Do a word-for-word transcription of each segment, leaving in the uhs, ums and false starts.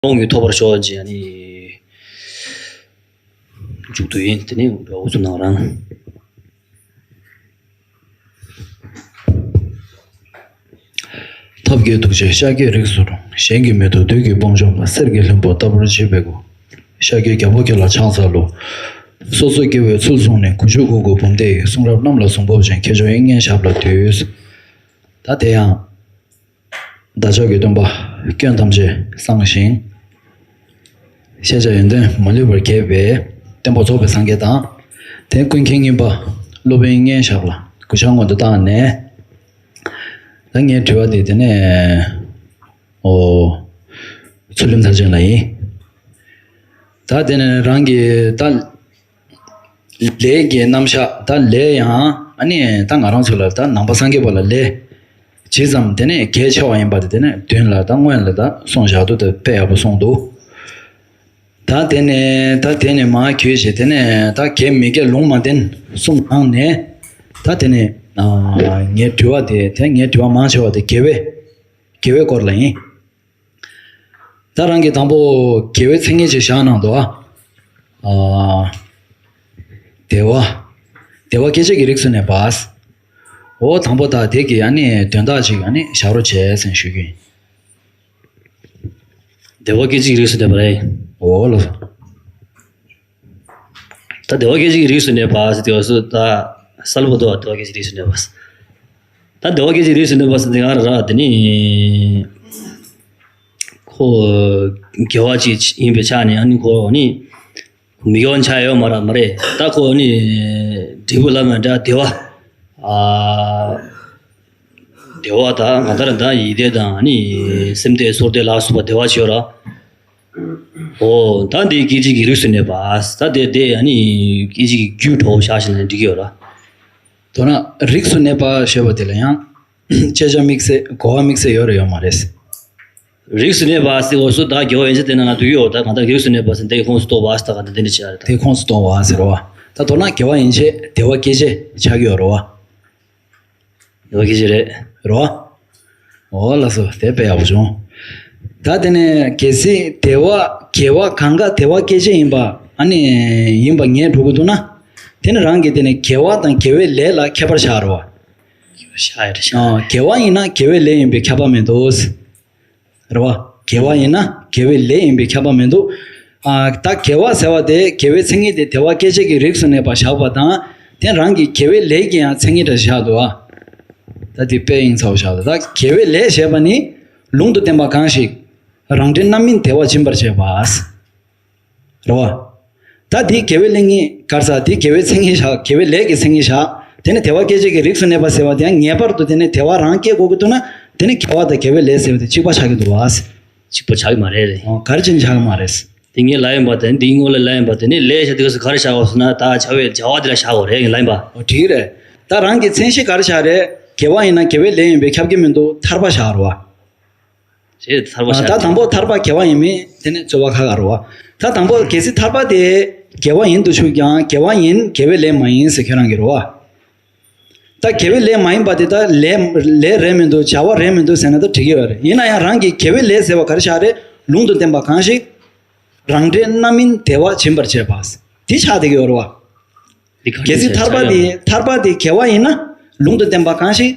ལོངས་སྐུ་ཐོབ་པར་ཤོག་ཅེས་ཨ་ནི་མཇུག་བསྡུ་ཡིན། དེ་ནས་འུ་ཚོ་ནང་རང་། ཐབས་མཁས་ཐུགས་རྗེས་ཤཱཀྱའི་རིགས་སུ་འཁྲུངས། གཞན་གྱིས་མི་ཐུབ་བདུད་ཀྱི་དཔུང་འཇོམས་པ། གསེར་གྱི་ལྷུན་པོ་ལྟ་བུར་བརྗིད་པའི་སྐུ། ཤཱཀྱའི་རྒྱལ་པོ་ཁྱེད་ལ་ཕྱག་འཚལ་ལོ། སོ་སོ་སྐྱེ་བོའི་ཚུལ་བཟུང་ནས། དགུ་བཅུ་གོ་དགུ་འབུམ་སྡེ་ཡི། གསུང་རབ་རྣམས་ལ་གཟུངས་ཕོབ་ཅིང་། ཁྱེད་མཆོག་དབྱིག་གཉེན་ཞབས་ལ་འདུད། ད་དེ་ཡང་། བདག་ཅག་གི་སྟོན་པ་སྐྱོན་ཐམས་ཅད་སངས་ཤིང་། ཤེས་བྱ་ཡོན་ཏན་མ་ལུས་པར་རྒྱས་པའི་སྟོན་པ་རྫོགས་པའི་སངས་རྒྱས་དང་། དེའི་ཀུན་མཁྱེན་གཉིས་པ་སློབ་དཔོན་དབྱིག་གཉེན་ཞབས་ལ་གུས་ཕྱག་སྔོན་དུ་བཏང་ནས། ད་ངའི་དྲི་བ་དེ་དེ་ནས་ཨོ་ཚུལ་ཁྲིམས་མཐར་ཕྱིན་ལ་ཡིན། ད་དེ་ནས་རང་གི་ད། ལས་ཀྱི་རྣམ་གཞག་ད་ལས་ཡང་ཨ་ནི་ད་ང་རང་ཚོ་ལ་ད་ནང་པ་སངས་རྒྱས་པ་ལ་ལས་ཇི་ཙམ་དེ་ནས་གལ་ཆེ་བ་ཡིན་པ་དེ་དེ་ནས་མདུན་ལ་ད་སྔོན་ལ་ད་གསུངས་བཞག་འདུག་ད་དཔེ་ཡག་པོ་གསུངས་འདུག་ད་དེ་ནས་ད་དེ་ནས་མར་གྱོད་བྱས་དེ་ནས་ད་དགེ་མི་དགེ་ལུང་མ་བསྟན་གསུམ་ནང་ནས་ད་དེ་ནས་ངའི་དྲི་བ་དེ་དེ་ངའི་དྲི་བ་མང་ཆེ་བ་དེ་དགེ་བའི་དགེ་བའི་སྐོར་ལ་ཡིན། ད་རང་གིས་དང་པོ་དགེ་བའི་མཚན་ཉིད་ཅིག་བཞག་གནང་འདུག་ཨ། བདེ་བ། བདེ་བ་སྐྱེད་བྱེད་ཀྱི་རིགས་སུ་གནས་པ། འོ་དང་པོ་ད་དེ་གི་ཨ་ནི་དོན་དག་ཅིག་ཨ་ནི་བཞག་རོགས་བྱས་ཟེར་ཞུ་རྒྱུ་ཡིན། བདེ་བ་སྐྱེད་བྱེད་ཀྱི་རིགས་སུ་གནས་པ་རེད། འོ་ལགས་སོ། ད་བདེ་བ་སྐྱེད་བྱེད་ཀྱི་རིགས་སུ་གནས་པ་ཟེར་དུས་སུ་ད་གསལ་པོ་འདུག་བདེ་བ་སྐྱེད་བྱེད་ཀྱི་རིགས་སུ་གནས་པ། ད་བདེ་བ་སྐྱེད་བྱེད་ཀྱི་རིགས་སུ་གནས་པ་ཟེར་དེ་ག་རེ་ར་དེ་ནི། ཁོ་དགེ་བ་ཅིག་ཡིན་པའི་ཆ་ནས་ཨ་ནི་ཁོ་ནི་མི་དགེ་བ་ཆགས་ཡོད་མ་རེད་མ་རེད། ད་ཁོ་ནི་འབྲས་བུ་ལ་མ་འདྲ་བདེ་བ། ཨ། བདེ་བ་དང་ང་ལྟར་ད་ཡིད་བདེ་དང་ནི་སེམས་བདེ་ཚོར་བདེ་ལ་སོགས་པ་བདེ་བ་ཆོས་ར། འོ་ད་འདི་སྐད་ཅིག་གི་རིགས་སུ་གནས་པ། ད་དེ་དེ་ནི་སྐད་ཅིག་གི་རྒྱུ་གྲོགས་བཞག་ཞིག་ན་འགྲིག་གི་ཡོད་ར། མདོར་ན་རིགས་སུ་གནས་པ་ཞེས་པ་དེ་ལ་ཡང་དཔྱད་བྱ་དམིགས་བསལ་གོ་བ་དམིགས་བསལ་ཡོད་རེད་ཡོད་མ་རེད། རིགས་སུ་གནས་པ་ཟེར་འོ་སུ་ད་དགེ་བ་ཡན་ཆད་དེ་ནང་ན་འདུས་ཡོད་ད་གང་ལྟར་རིགས་སུ་གནས་པ་ཟེར་དེ་ཁོངས་སུ་གཏོགས་པ་ཟེར་ད་གང་ལྟར་དེ་འདྲ་བྱས་རེད་ད། དེ་ཁོངས་སུ་གཏོགས་པ་ཟེར་བ། ད་མདོར་ན་དགེ་བ་ཡན་ཆད་བདེ་བ་སྐྱེད་བྱེད་ཆགས་ཀྱི་ཡོད་རེད་བ། ཡོད་ཀྱི་ཅི་རེད། རོ། འོ་ལགས་སོ་དེ་དཔེ་ཡག་པོ་བྱུང་། ད་དེ་ནས་གལ་སྲིད་དེ་བ་དགེ་བ་གང་ག་དེ་བ་སྐད་ཅིག་ཡིན་པ་ཨ་ནི་ཡིན་པ་ངས་སྒྲུབ་གི་འདུག་ན། དེ་ནི་རང་གི་དེ་ནས་དགེ་བ་དང་དགེ་བའི་ལས་ལ་ཁྱད་པར་བཞག་རོ། ཤ་ཡ་རེད་ཤ། ཨ་དགེ་བ་ཡིན་ན་དགེ་བའི་ལས་ཡིན་པའི་ཁྱབ་པ་མི་འདུག་རེད་བ། དགེ་བ་ཡིན་ན་དགེ་བའི་ལས་ཡིན་པའི་ཁྱབ་པ་མི་འདུག་ཨ་ད་དགེ་བ་ཟེར་བ་དེ་དགེ་བའི་མཚན་ཉིད་དེ་དེ་བ་སྐད་ཅིག་གི་རིགས་སུ་གནས་པ་བཞག་པ་དང་དེ་རང་གི་དགེ་བའི་ལས་ཀྱི་ཡང་མཚན་ཉིད་འདྲ་བཞག་འདུག་ཨ། ད་དེ་དཔེ་ཡིན་ཚ་བོ་བཞག་འདུག་ད་དགེ་བའི་ལས་ཞེས་པ་ནི་ལུང་དུ་བསྟན་པ་གང་ཞིག་རང་འབྲས་རྣམ་སྨིན་བདེ་བ་འབྱིན་པར་བྱེད་པ། རེད་བ། ད་དེའི་དགེ་བའི་ལས་ངེས་གར་ས་དེའི་དགེ་བའི་མཚན་ཉིད་བཞག་དགེ་བའི་ལས་ཀྱི་མཚན་ཉིད་བཞག་དེ་ནི་དེ་བ་སྐད་ཅིག་གི་རིགས་སུ་གནས་པ་ཟེར་བ་དེ་ཡང་ངེས་པར་དུ་དེ་ནི་དེ་བ་རང་སྐྱེ་དགོས་ཀྱི་འདུག་ན་དེ་ནི་དགེ་བ་དང་དགེ་བའི་ལས་ཟེར་བ་དེ་གཅིག་པ་ཆགས་ཀྱི་འདུག་བ། གཅིག་པ་ཆགས་ཀྱི་མ་རེད་རེད། ཨོ་ག་རེ་བྱས་ནས་ཆགས་ཀྱི་མ་རེད། དེ་ངས་ལབ་ཡིན་པ་དེ་འདིའི་སྔོན་ལ་ལབ་ཡིན་པ་དེ་ནི་ལས་བྱ་དུས་སུ་ག་རེ་བྱ་དགོས་ཟེར་ན་ད་བྱ་བའི་བྱ་བ་དེ་ལ་བྱ་དགོས་རེད་ངས་ལབ་ཡིན་པ། ཨོ་འགྲིག་རེད། ད་རང་གི་མཚན་གཞི་ག་རེ་བཞག་རེད། དགེ་བ་ཡིན་ན་དགེ་བའི་ལས་ཡིན་པས་ཁྱབ་ཀྱི་མི་འདུག་ཐར་པ་བཞག་རོ། ཞེས་ཐར་པ་ཨ་ཤར། ད་དང་པོ་ཐར་པ་དགེ་བ་ཡིན་མིན་དེ་ནི་རྩོད་པ་ཁག་ཁག་རེད་བ། ད་དང་པོ་གལ་སྲིད་ཐར་པ་དེ་དགེ་བ་ཡིན་དུ་ཆུག་ཀྱང་དགེ་བ་ཡིན་དགེ་བའི་ལས་མ་ཡིན་ཟེར་ཁྱོད་རང་གིས་རེད་བ། ད་དགེ་བའི་ལས་མ་ཡིན་པ་དེ་ད་ལས་ལས་རེད་མི་འདུག་བྱ་བ་རེད་མི་འདུག་ཟེར་ན་ད་འགྲིག་གི་ཡོད་རེད། ཡིན་ན་ཡང་རང་གི་དགེ་བའི་ལས་ཟེར་བ་ག་རེ་ཆགས་རེད། ལུང་དུ་བསྟན་པ་གང་ཞིག་རང་འབྲས་རྣམ་སྨིན་བདེ་བ་འབྱིན་པར་བྱེད་པ། དེ་ཆགས་བསྡད་ཀྱི་ཡོད་རེད་བ། འདི་ག་གལ་སྲིད་ཐར་པ་དེ་ཐར་པ་དེ་དགེ་བ་ཡིན་ན་ལུང་དུ་བསྟན་པ་གང་ཞིག་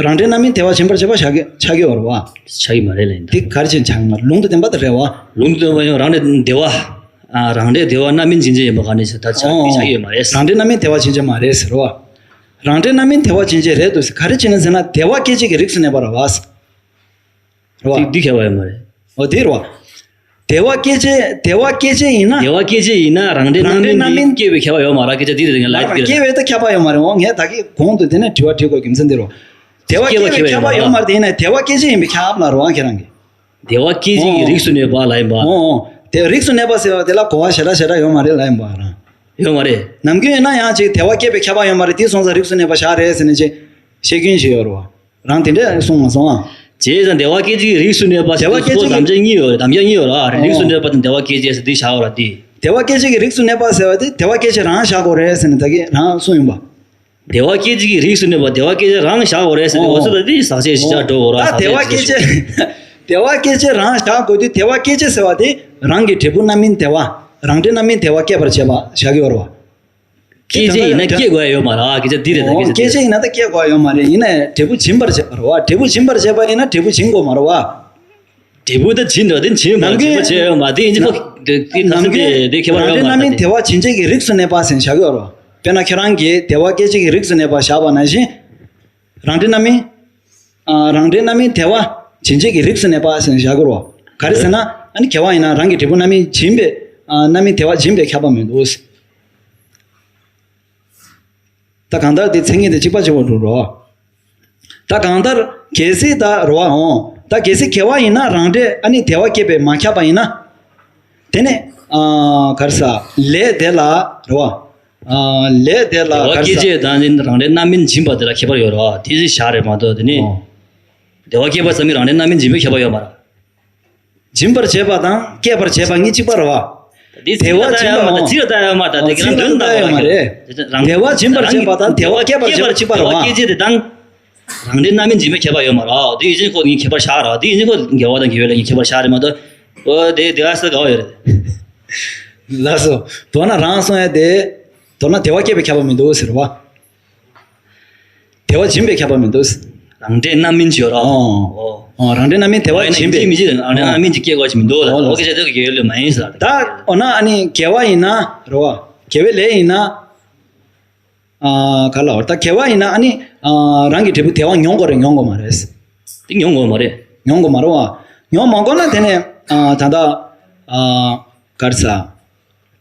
རང་འབྲས་རྣམ་སྨིན་བདེ་བ་འབྱིན་པར་བྱེད་པ་ཆགས་ཀྱི་ཆགས་ཀྱི་ཡོད་རེད་བ། ཆགས་ཀྱི་མ་རེད་ལ་ཡིན་ད། དེ་ག་རེ་བྱས་ནས་ཆགས་ཀྱི་མ་རེད། ལུང་དུ་བསྟན་པ་དེ་རེད་བ། ལུང་དུ་བསྟན་པ་ཡང་རང་འབྲས་བདེ་བ། ཨ་རང་འབྲས་བདེ་བ་རྣམ་སྨིན་བྱིན་ཅན་ཡིན་པ་ག་ནས་ཆགས་ད་ཆགས་ཨོ་ཀྱི་ཆགས་ཀྱི་ཡོད་མ་རེད། རང་འབྲས་རྣམ་སྨིན་བདེ་བ་བྱིན་ཅན་མ་རེད་ཟེར་བ། རང་འབྲས་རྣམ་སྨིན་བདེ་བ་བྱིན་ཅན་རེད་འདུག་ཟེར་ག་རེ་བྱས་ནས་ཟེར་ན་བདེ་བ་སྐད་ཅིག་གི་རིགས་སུ་གནས་པ་རེད་བ། རེད་བ། འདི་འདི་ཁྱད་པར་ཡོད་མ་རེད། ཨོ་དེ་རེད་བ། བདེ་བ་སྐྱེད་བྱེད་བདེ་བ་སྐྱེད་བྱེད་ཡིན་ན། བདེ་བ་སྐྱེད་བྱེད་ཡིན་ན་རང་འབྲས་རང་འབྲས་རྣམ་སྨིན་སྐྱེད་པའི་ཁྱད་པར་ཡོད་མ་རེད། སྐད་ཆ་འདི་རེད་ངས་ལབ་ཀྱི་རེད། སྐྱེ་བའི་ད་ཁྱད་པར་ཡོད་མ་རེད། འོ་ངས་ད་གིན་གོང་དུ་དེ་ནས་དྲི་བ་དྲི་དགོས་རྒྱུ་མཚན་འདི་རེད། བདེ་བ་སྐྱེད་པའི་ཁྱད་པར་ཡོད་མ་རེད། དེ་ཡིན་ན་བདེ་བ་སྐྱེད་བྱེད་ཡིན་པའི་ཁྱད་པར་ལ་རེད་བ་ཁྱེད་རང་གིས། བདེ་བ་སྐྱེད་བྱེད་ཀྱི་རིགས་སུ་གནས་པ་ལ་ཡིན་པ། ཨོ་ཨོ། དེ་རིགས་སུ་གནས་པ་ཟེར་བ་དེ་ལ་གོ་བ་ཞེ་དྲག་ཞེ་དྲག་ཡོད་མ་རེད་ལ་ཡིན་པ་རང་། ཡོད་མ་རེད། ནམ་རྒྱུན་ཡིན་ན་ཡང་ཅིག་བདེ་བ་སྐྱེད་པའི་ཁྱད་པར་ཡོད་མ་རེད། དེ་སོང་ཙང་རིགས་སུ་གནས་པ་བཞག་རེད་ཟེར་ནས་ཅིག་བཤད་རྒྱུན་ཞིག་ཡོད་རེད་བ། རང་དེ་འདྲས་གསུངས་མ་སོང་ཨ། བྱས་ཙང་བདེ་བ་སྐྱེད་བྱེད་ཀྱི་རིགས་སུ་གནས་པ་ཟེར་དུས་སོ་དམ་བཅའ་གཉིས་ཡོད་རེད། དམ་བཅའ་གཉིས་ཡོད་ར་རེད། རིགས་སུ་གནས་པ་དང་བདེ་བ་སྐྱེད་བྱེད་ཟེར་འདི་བཞག་ཡོད་ར་འདི། བདེ་བ་སྐྱེད་བྱེད་ཀྱི་རིགས་སུ་གནས་པ་ཟེར་བ་དེ་བདེ་བ་སྐྱེད་བྱེད་རང་བཞག་དགོས་རེད་ཟེར་ནས་ད་གིན་རང་གསུངས་ཡིན་པ། བདེ་བ་སྐྱེད་བྱེད་ཀྱི་རིགས་སུ་གནས་པ་བདེ་བ་སྐྱེད་བྱེད་རང་བཞག་དགོས་རེད་ཟེར་ཏེ་འོ་ཙི་ད་འདི་ཟག་བཅས་ཞི་འཇགས་འགྲོ་དགོས་ར་ད་བདེ་བ་སྐྱེད་བྱེད། དལ་བ་སྐྱེད་བྱེད་རང་བཞག་དགོས་དུས། དལ་བ་སྐྱེད་བྱེད་ཟེར་བ་དེ་རང་གི་འབྲས་བུ་རྣམ་སྨིན་དལ་བ། རང་འབྲས་རྣམ་སྨིན་དལ་བ་སྐྱེད་པར་བྱེད་པ་བཞག་གི་ཡོད་རེད་བ། སྐྱེད་བྱེད་ཡིན་ན་སྐྱེད་དགོས་ཡ་ཡོད་མ་རེད། སྐད་ཆ་འདི་རེད་ད། འོ། སྐད་ཆ་ཡིན་ན་ད་སྐྱེད་དགོས་ཡ་ཡོད་མ་རེད། ཡིན་ནའི་འབྲས་བུ་འབྱིན་པར་བྱེད་པ་རེད་བ། འབྲས་བུ་འབྱིན་པར་བྱེད་པ་ཡིན་ན་འབྲས་བུ་འབྱིན་དགོས་མ་རེད་བ། འབྲས་བུ་ད་འབྱིན་རེད་དེ། འབྱིན་མ་ནམ་རྒྱུན་འབྱིན་པར་བྱེད་ཡ་ཡོད་མ་རེད། དེ་ཡིན་གཅིག་ཁོ་ནམ་རྒྱུན་དེ་དེ་ཁྱད་པར་ཡོད་མ་རེད། རང་འབྲས་རྣམ་སྨིན་དལ་བ་འབྱིན་བྱེད་ཀྱི་རིགས་སུ་གནས་པ་ཟེར་བཞག་གི་ཡོད་རེད་བ། དཔེར་ན་ཁྱེད་རང་གིས་དལ་བ་སྐྱེད་བྱེད་ཀྱི་རིགས་སུ་གནས་པ་བཞག་པ་ནང་བཞིན། རང་འབྲས་རྣམ་སྨིན། ཨ། རང་འབྲས་རྣམ་སྨིན་དལ་བ་འབྱིན་བྱེད་ཀྱི་རིགས་སུ་གནས་པ་ཟེར་ནས་བཞག་གི་རེད་བ། ག་རེ་ཟེར་ན། ཨ་ནི་དགེ་བ་ཡིན་ན་རང་གི་འབྲས་བུ་རྣམ་སྨིན་འབྱིན་པའི། ཨ། རྣམ་སྨིན་དལ་བ་འབྱིན་པའི་ཁྱབ་པ་མི་འདུག། ད་གང་ལྟར་དེ་མཚན་ཉིད་དེ་གཅིག་པ་གཅིག་པ་འགྲོ་རོ། ད་གང་ལྟར་གལ་སྲིད་ད་རེད་བ། འོ། ད་གལ་སྲིད་དགེ་བ་ཡིན་ན་རང་འབྲས་ཨ་ནི་དལ་བ་སྐྱེད་པས་མ་ཁྱབ་པ་ཡིན་ན། དེ་ནས། ཨ། ག་རེ་ཟ། ལས་དེ་ལ་རེད་བ། ཨ། ལས་དེ་ལ། དལ་བ་ག་རེ་ཟ། སྐྱེད་བྱེད་དང་ནི་རང་འབྲས་རྣམ་སྨིན་འབྱིན་པ་དེ་ལ་ཁྱད་པར་ཡོད་རེད་བ། དེ་ཅིག་བཞག་རེད་མ་གཏོགས། དེ་ནི། འོ། དལ་བ་སྐྱེད་པ་ཙམ་གྱིས་རང་འབྲས་རྣམ་སྨིན་འབྱིན་པའི་ཁྱད་པར་ཡོད་མ་རེད། འབྱིན་པར་བྱེད་པ་དང་སྐྱེད་པར་བྱེད་པ་གཉིས་གཅིག་པ་རེད་བ། འདི་དལ་བ་འབྱིན་པ། འོ། འདི་ལ་ལྟ་ཡ་མ་ད། འོ། དེ་ག་རང་དོན་དག་པ་མ་རེད། རང་དལ་བ་འབྱིན་པར་བྱེད་པ་དང་དལ་བ་སྐྱེད་པར་བྱེད་པ་གཅིག་པ་རེད་བ། དལ་བ་སྐྱེད་བྱེད་དེ་དང་། རང་འབྲས་རྣམ་སྨིན་འབྱིན་པའི་ཁྱད་པར་ཡོད་མ་རེད། དེ་ཡིན་ཕྱིན་ཁོ་གཉིས་ཁྱད་པར་བཞག་རེད། དེ་ཡིན་ཕྱིན་ཁོ་དགེ་བ་དང་དགེ་བའི་ལས་གཉིས་ཁྱད་པར་བཞག་རེད་མ་གཏོགས། འོ། དེ་དེ་ག་ས་ག་བ་ཡོད་རེད། ལགས་སོ། མདོར་ན་རང་གསུང་ཡ་དེ། མདོར་ན་དལ་བ་སྐྱེད་པའི་ཁྱད་པར་མི་འདུག་ཟེར་བ། དལ་བ་འབྱིན་པའི་ཁྱད་པར་མི་འདུག། རང་འབྲས་རྣམ་སྨིན་བྱེད་རོགས། ཨོ། ཨོ། རང་འབྲས་རྣམ་སྨིན་དལ་བ་འབྱིན་པའི། མི་འཇིག་རང་འབྲས་རྣམ་སྨིན་གྱི་སྐྱེ་དགོས་ཞིག་མི་འདུག་ལ། ཨོ། ཨོ་གི་ཆ་དེ་གི་ཡོད་ལོས་མ་ཡིན་ཟེར། ད་འོ་ན་ཨ་ནི་དགེ་བ་ཡིན་ན་རེད་བ། དགེ་བའི་ལས་ཡིན་ན། ཨ། ག་ལ་བར་ད་དགེ་བ་ཡིན་ན་ཨ་ནི། ཨ། རང་གི་འབྲས་བུ་དལ་བ་མྱོང་དགོས་རེད་མྱོང་དགོས་མ་རེད། དེ་མྱོང་དགོས་མ་རེད། མྱོང་དགོས་མ་རེད་བ། མྱོང་མ་དགོས་ན་དེ་ནས། ཨ། ད་ལྟ། ཨ། ག་རེ་ཟ།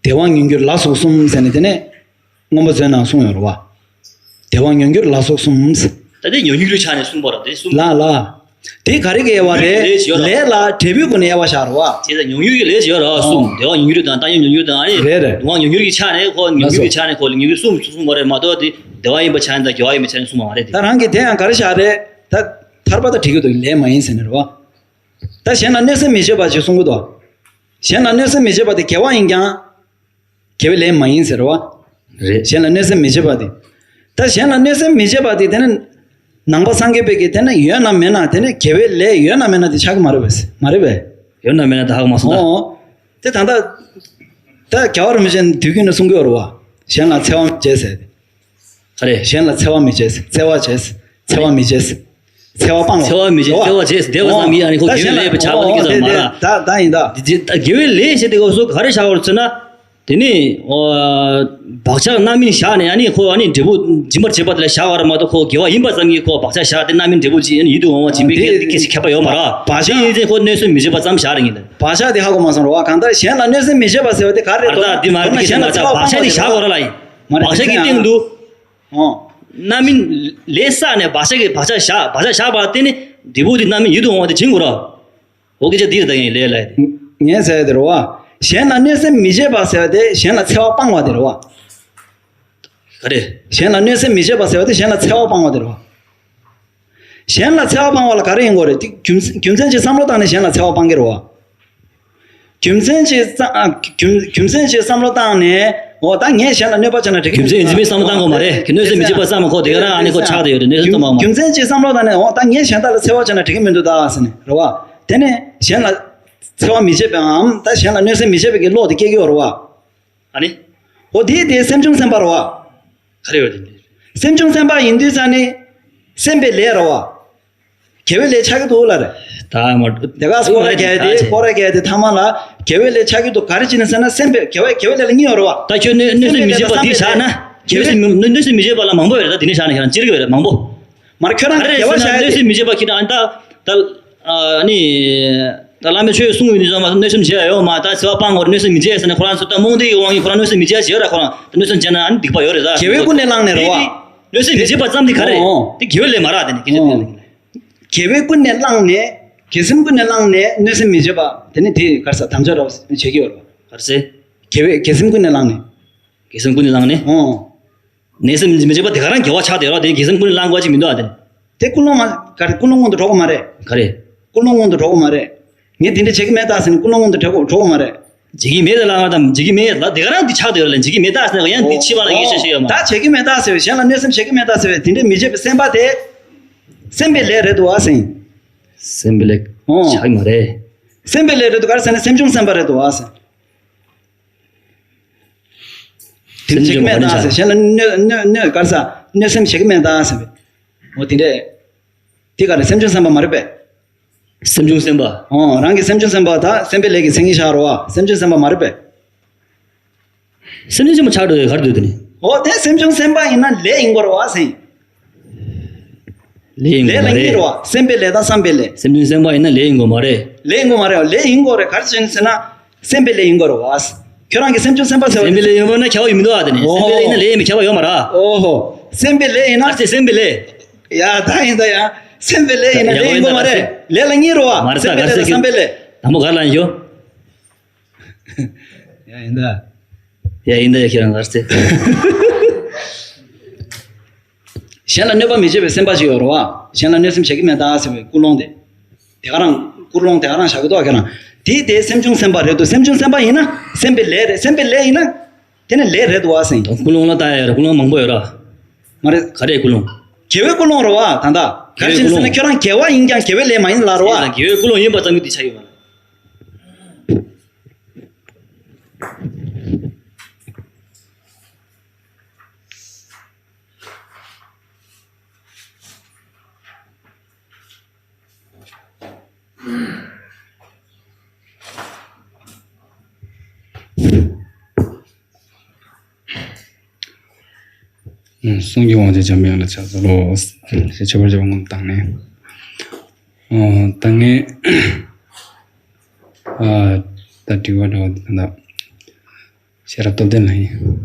དལ་བ་མྱོང་འགྱུར་ལ་སོགས་གསུམ་ཟེར་ནས་དེ་ནས། མངོན་པ་མཛོད་ནང་གསུངས་ཡོད་རེད་བ། དལ་བ་མྱོང་འགྱུར་ལ་སོགས་གསུམ། ད་དེ་མྱོང་འགྱུར་གྱི་ཆ་ནས་གསུངས་པ་རེད་དེ་གསུམ། ལ་ལ། དེ་ག་རེ་གི་དབྱེ་བ་རེད། ལས་ལ་འབྲས་བུའི་སྒོ་ནས་དབྱེ་བ་བཞག་རེད་བ། དེ་ལ་མྱོང་འགྱུར་གྱི་ལས་བྱེད་ར་གསུམ། ཨོ། དལ་བ་མྱོང་འགྱུར་དང་བཏང་སྙོམས་མྱོང་འགྱུར་དང་ཨ་ནི། རེད་རེད། དུ་བ་མྱོང་འགྱུར་གྱི་ཆ་ནས་ཁོ་མྱོང་འགྱུར་གྱི་ཆ་ནས་ཁོ་ལ་མྱོང་འགྱུར་གསུམ་གསུམ་མ་རེད་མ་གཏོགས་དེ་དལ་བ་ཡིན་པ་ཆ་ནས་དང་དགེ་བ་ཡིན་པ་ཆ་ནས་གསུམ་མ་རེད་དེ། ད་རང་གི་དེ་ཡང་ག་རེ་བཞག་རེད། ད་ཐར་པ་དང་འགྲིག་གི་འདུག་ལས་མ་ཡིན་ཟེར་ནས་རེད་བ། ད་གཞན་ལ་གནོད་སེམས་མི་བྱེད་པ་ཅིག་གསུང་གི་འདུག། གཞན་ལ་གནོད་སེམས་མི་བྱེད་པ་དེ་དགེ་བ་ཡིན་ཀྱང་། དགེ་བའི་ལས་མ་ཡིན་ཟེར་བ། རེད། གཞན་ལ་གནོད་སེམས་མི་བྱེད་པ་དེ། ད་གཞན་ལ་གནོད་སེམས་མི་བྱེད་པ་དེ་དེ་ནི། ནང་པ་སངས་རྒྱས་པའི་གི་དེ་ནི་ཡོད་ན་མེད་ན་དེ་ནི་དགེ་བའི་ལས་ཡོད་ན་མེད་ན་དེ་ཆགས་ཀྱི་མ་རེད་པས། མ་རེད་པས། ཡོད་ན་མེད་ན་ད་ཧ་གོ་མ་སོང་ད། ཨོ། དེ་ད་ལྟ། ད་རྒྱལ་བ་རིན་པོ་ཆེ་དུས་རྒྱུན་ནས་གསུང་གི་ཡོད་རེད་བ། གཞན་ལ་འཚེ་བ་མི་བྱེད་ཟེར། ག་རེ། གཞན་ལ་འཚེ་བ་མི་བྱེད་ཟེར། འཚེ་བ་བྱེད་ཟེར། འཚེ་བ་མི་བྱེད་ཟེར། འཚེ་བ་སྤང་བ། འཚེ་བ་མི་བྱེད། འཚེ་བ་བྱེད་ཟེར་བསྡད་པ་ཙམ་གྱིས་ཨ་ནི་ཁོ་དགེ་བའི་ལས་པའི་ཆགས་པ་ལ་སྐྱེ་ས་མ་རེད། ད་ད་ཡིན་ད། དེ་དེ་ད་དགེ་བའི་ལས་ཞེས་དེ་ག་སོ་ག་རེ་བྱ་བར་མཚོན་ན། དེ་ནི། ཨོ། བག་ཆགས་རྣམ་སྨིན་བཞག་ནས་ཨ་ནི་ཁོ་ཨ་ནི་འབྲས་བུ་འབྱིན་པར་བྱེད་པ་དེ་ལ་བཞག་པ་རེད་མ་གཏོགས་ཁོ་དགེ་བ་ཡིན་པ་ཙམ་གྱིས་ཁོ་བག་ཆགས་བཞག་སྟེ་རྣམ་སྨིན་འབྲས་བུ་ཅིག་ཡིད་དུ་འོང་བ་སྦྱིན་པའི་སྐད་དེ་སྐད་ཆ་ཁྱད་པར་ཡོད་མ་རེད། བག་ཆགས་དེ་ཡིན་ཚེ་ཁོ་གནོད་སེམས་མི་བྱེད་པ་ཙམ་བཞག་རེད་ཡིན་ད། བག་ཆགས་དེ་ཧ་གོ་མ་སོང་རེད་བ། གང་ལྟར་གཞན་ལ་གནོད་སེམས་མི་བྱེད་པ་ཟེར་བ་དེ་ག་རེ་རེད། ད་འདི་མ་རེད། དེ་གཞན་ལ་འཚེ་བ་སྤང་བ་དེ་རེད། བག་ཆགས་དེ་བཞག་དགོས་རེད་ལ་ཡིན། མ་རེད། བག་ཆགས་ཀྱི་སྟེང་དུ། ཨོ། རྣམ་སྨིན་ལས་བསགས་ནས་བག་ཆགས་ཀྱི་བག་ཆགས་བཞག་བག་ཆགས་བཞག་པ་དེ་ནི་འབྲས་བུ་དེ་རྣམ་སྨིན་ཡིད་དུ་འོང་བ་དེ་བྱིན་དགོས་ར། འོ་སྐད་ཆ་འདི་རེད་ད་ངས་ལས་ལས། ངས་ཟེར་ཡ་དེ་རེད་བ། གཞན་ལ་གནོད་སེམས་མི་བྱེད་པ་ཟེར་བ་དེ་གཞན་ལ་འཚེ་བ་སྤང་བ་དེ་རེད་བ། ག་རེ། གཞན་ལ་གནོད་སེམས་མི་བྱེད་པ་ཟེར་བ་དེ་གཞན་ལ་འཚེ་བ་སྤང་བ་དེ་རེད་བ། གཞན་ལ་འཚེ་བ་སྤང་བ་ལ་ག་རེ་ཡིན་དགོས་རེད། དེ་རྒྱུ་མཚན་རྒྱུ་མཚན་ཅིག་བསམ་བློ་བཏང་ནས་གཞན་ལ་འཚེ་བ་སྤང་གི་རེད་བ། རྒྱུ་མཚན་ཅིག་བསམ་ཨ། རྒྱུ་རྒྱུ་མཚན་ཅིག་བསམ་བློ་བཏང་ནས་འོ་ད་ངས་གཞན་ལ་གནོད་པ་བྱས་ན་འགྲིག་གི་རྒྱུ་མཚན་ཡིན་གཅིག་མིན་གཅིག་བསམ་བློ་བཏང་དགོས་མ་རེད། གནོད་སེམས་མི་བྱེད་པ་བསམ་ཁོ་དེ་ག་རང་ཨ་ནི་ཁོ་ཆགས་བསྡད་ཡོད་རེད། གནོད་སེམས་བཏང་མ་རྒྱུ་མཚན་ཅིག་བསམ་བློ་བཏང་ནས་འོ་ད་ངས་གཞན་དག་ལ་འཚེ་བ་བྱས་ན་འགྲིག་གི་མི་འདུག་ད་ཟེར་ནས་རེད་བ། དེ་ནས་གཞན་ལ་འཚེ་བ་མི་བྱེད་པའམ་ད་གཞན་ལ་གནོད་སེམས་མི་བྱེད་པའི་གི་བློ་དེ་སྐྱེ་གི་ཡོད་རེད་བ། ཨ་ནི། འོ་དེ་དེ་སེམས་བྱུང་སེམས་པ་རེད་བ། ག་རེ་ཡོད་དེ་འདི། སེམས་བྱུང་སེམས་པ་ཡིན་དུས་ཙང་ནི། སེམས་པའི་ལས་རེད་བ། དགེ་བའི་ལས་ཆགས་ཀྱི་འདུག་ལ་རེད། ད་མ། དེ་ག་སྐོར་ར་རྒྱལ་ཏེ་སྐོར་ར་རྒྱལ་ཏེ་ཐ་མ་ལ་དགེ་བའི་ལས་ཆགས་ཀྱི་འདུག་ག་རེ་བྱས་ནས་ཟེར་ན་སེམས་པའི་དགེ་བའི་དགེ་བའི་ལས་ལ་གཉིས་ཡོད་རེད་བ། ད་ཁྱོད་གནོད་གནོད་སེམས་མི་བྱེད་པ་འདི་བཞག་ན། གནོད་སེམས་མི་གནོད་སེམས་མི་བྱེད་པ་ལ་མང་པོ་ཡོད་རེད། ད་འདི་ནས་བཞག་ན་ཁྱེད་རང་ཅི་རིགས་ཡོད་རེད་མང་པོ། མར་ཁྱོད་རང་ག་རེ་དགེ་བ་བྱས་ན་བྱ་ཡ་གནོད་སེམས་མི་བྱེད་པ་ཁྱེད་རང་ད་ད། ཨ་ནི། ད་བླ་མའི་ཆོས་གསུང་ཡོད་ནི་ཚང་མ་གནོད་སེམས་བྱེད་ཡ་ཡོད་མ་ད་འཚེ་བ་སྤང་དགོས་རེད། གནོད་སེམས་མི་བྱེད་ཟེར་ནས་ཁོ་རང་ཚོ་ད་རྨོངས་དད་ཀྱི་དབང་གིས་ཁོ་རང་གནོད་སེམས་མི་བྱེད་ཟེར་ཡོད་ར། ཁོ་རང་ད་གནོད་སེམས་བྱས་ན་ཨ་ནི་སྡིག་པ་ཡོད་རེད་ད། དགེ་བའི་ཀུན་ནས་བསླངས་ནས་རེད་བ། གནོད་སེམས་མི་བྱེད་པ་ཙམ་དེ་ག་རེ། ཨོ། དེ་དགེ་བའི་ལས་མ་རེད་དེ་ནི་སྐད་ཆ་དེ་ལ། དགེ་བའི་ཀུན་ནས་བསླངས་ནས་དགེ་སེམས་ཀུན་ནས་བསླངས་ནས་གནོད་སེམས་མི་བྱེད་པ་དེ་ནི་དེ་ག་རེ་ཟ་དམ་བཅའ་ར་བྱེད་ཀྱི་ཡོད་རེད་བ། ག་རེ་ཟེར། དགེ་བའི་དགེ་སེམས་ཀུན་ནས་བསླངས་ནས། དགེ་སེམས་ཀུན་ནས་བསླངས་ནས། ཨོ། གནོད་སེམས་མི་བྱེད་པ་དེ་ག་རང་དགེ་བ་ཆགས་བསྡད་རོགས་དེ་དགེ་སེམས་ཀུན་ནས་བསླང་དགོས་ཅིག་མི་འདུག་ཨ་དེ། དེ་ཀུན་སློང་མ་ག་རེ་ཀུན་སློང་སྔོན་དུ་འགྲོ་གི་མ་རེད། ག་རེ། ཀུན་སློང་སྔོན་དུ་འགྲོ་གི་མ་རེད། ངས་དེ་འདྲ་བྱེད་ཀྱི་མེད་ད་ཟེར་ནས་ཀུན་སློང་སྔོན་དུ་འགྲོ་གི་འགྲོ་གི་མ་རེད། བྱེད་ཀྱི་མེད་ད་ལབ་ན་ད་བྱེད་ཀྱི་མེད་ལ་དེ་ག་རང་དེ་ཆགས་བསྡད་ཡོད་ལ་བྱེད་ཀྱི་མེད་ད་ཟེར་ན་ཡང་དེ་ཕྱི་མ་ལ་ཡེ་ཤེས་ཤེས་ཡོད་མ་རེད། ད་བྱེད་ཀྱི་མེད་ད་ཟེར་བའི་གཞན་ལ་གནོད་སེམས་བྱེད་ཀྱི་མེད་ད་ཟེར་བའི་དེ་འདྲ་མི་བྱེད་པའི་སེམས་པ་དེ། སེམས་པའི་ལས་རེད་འདུག་ཨ་ཟེར། སེམས་པའི་ལས། ཨོ། བྱ་གི་མ་རེད། སེམས་པའི་ལས་རེད་འདུག་ག་རེ་ཟེར་ན་སེམས་བྱུང་སེམས་པ་རེད་འདུག་ཨ་ཟེར། དེ་བྱེད་ཀྱི་མེད་ད་ཟེར། གཞན་ལ་གནོད་གནོད་གནོད་ག་རེ་ཟེར། གནོད་སེམས་བྱེད་ཀྱི་མེད་ད་ཟེར་བས། འོ་དེ་འདྲས། དེ་ག་རེ་སེམས་བྱུང་སེམས་པ་མ་རེད་པས། སེམས་བྱུང་སེམས་པ། ཨོ་རང་གི་སེམས་བྱུང་སེམས་པ་ད་སེམས་པའི་ལས་ཀྱི་མཚན་ཉིད་བཞག་རོགས་ཨ། སེམས་བྱུང་སེམས་པ་མ་རེད་པས། སེམས་བྱུང་སེམས་པ་ཆགས་འགྲོ་ཡོད་ག་རེ་འདུག་དེ་ནི། འོ་དེ་སེམས་བྱུང་སེམས་པ་ཡིན་ན་ལས་ཡིན་དགོས་རེད་བ་ཟེར། ལས་ཡིན་དགོས་ལས་ལ་མ་རེད། གཉིས་རེད་བ། སེམས་པའི་ལས་དང་བསམ་པའི་ལས། སེམས་བྱུང་སེམས་པ་ཡིན་ན་ལས་ཡིན་དགོས་མ་རེད། ལས་ཡིན་དགོས་མ་རེད་བ། ལས་ཡིན་དགོས་རེད་ག་རེ་བྱས་ནས་ཟེར་ན། སེམས་པའི་ལས་ཡིན་དགོས་རེད་བ། ཁྱོད་རང་གི་སེམས་བྱུང་སེམས་པ་ཟེར་བ་སེམས་པའི་ལས་ཡིན་དགོས་ན་ཁྱབ་པ་ཡོད་མི་འདུག་ཨ། དེ་ནི་སེམས་པའི་ལས་ཡིན་ན་ལས་ཡིན་པའི་ཁྱབ་པ་ཡོད་མ་རེད། ཨོ་ཧོ། སེམས་པའི་ལས་ཡིན་ན། ག་རེ་ཟེར་སེམས་པའི་ལས། ཡ་ད་ཡིན་ད་ཡ། སེམས་པའི་ལས་ཡིན་ན་ལས་ཡིན་དགོས་མ་རེད། ལས་ལ་གཉིས་རེད་བ། མ་རེད་ད་སེམས་པའི་ལས་དང་བསམ་པའི་ལས། དང་པོ་ག་རེ་ལབ་ཡིན་ཞུ། ཡ་ཡིན་ད། ཡ་ཡིན་ད་ཡ་ཁྱེད་རང་ག་རེ་ཟེར། གཞན་ལ་གནོད་པ་མི་བྱེད་པའི་སེམས་པ་ཞིག་ཡོད་རེད་བ། གཞན་ལ་གནོད་སེམས་བྱེད་ཀྱི་མེད་ད་ཟེར་བའི་ཀུན་སློང་དེ། དེ་ག་རང་ཀུན་སློང་དེ་ག་རང་བཞག་གི་འདུག་ཁྱེད་རང་། དེ་དེ་སེམས་བྱུང་སེམས་པ་རེད་འདུག་སེམས་བྱུང་སེམས་པ་ཡིན་ན་སེམས་པའི་ལས་རེད། སེམས་པའི་ལས་ཡིན་ན། དེ་ནི་ལས་རེད་འདུག་བ་ཟེར། ཀུན་སློང་ལ་ལྟ་ཡ་ཡོད་རེད། ཀུན་སློང་མང་པོ་ཡོད་ར། མ་རེད། ག་རེ་ཀུན་སློང་། དགེ་བའི་ཀུན་སློང་རེད་བ་ད་ལྟ། ག་རེ་བྱས་ནས་ཟེར་ན་ཁྱོད་རང་དགེ་བ་ཡིན་ཀྱང་དགེ་བའི་ལས་མ་ཡིན་ལ་རེད་བ། དགེ་བའི་ཀུན་སློང་ཡིན་པ་ཙམ་གྱིས་དེ་ཆགས་ཡོད་མ་རེད། གསུང་གི་དབང་ཆེན་འཇམ་དབྱངས་ལ་ཕྱག་འཚལ་ལོ། ཞེས་མཆོད་པར་བརྗོད་པ་སྔོན་དུ་བཏང་ནས། ཨོ་ད་ངས་ཨ་ད་དྲི་བ་འདྲ་བ་འདི་ད་ཤེས་རབ་སྟོབས་ལྡན་ལགས་ཡིན།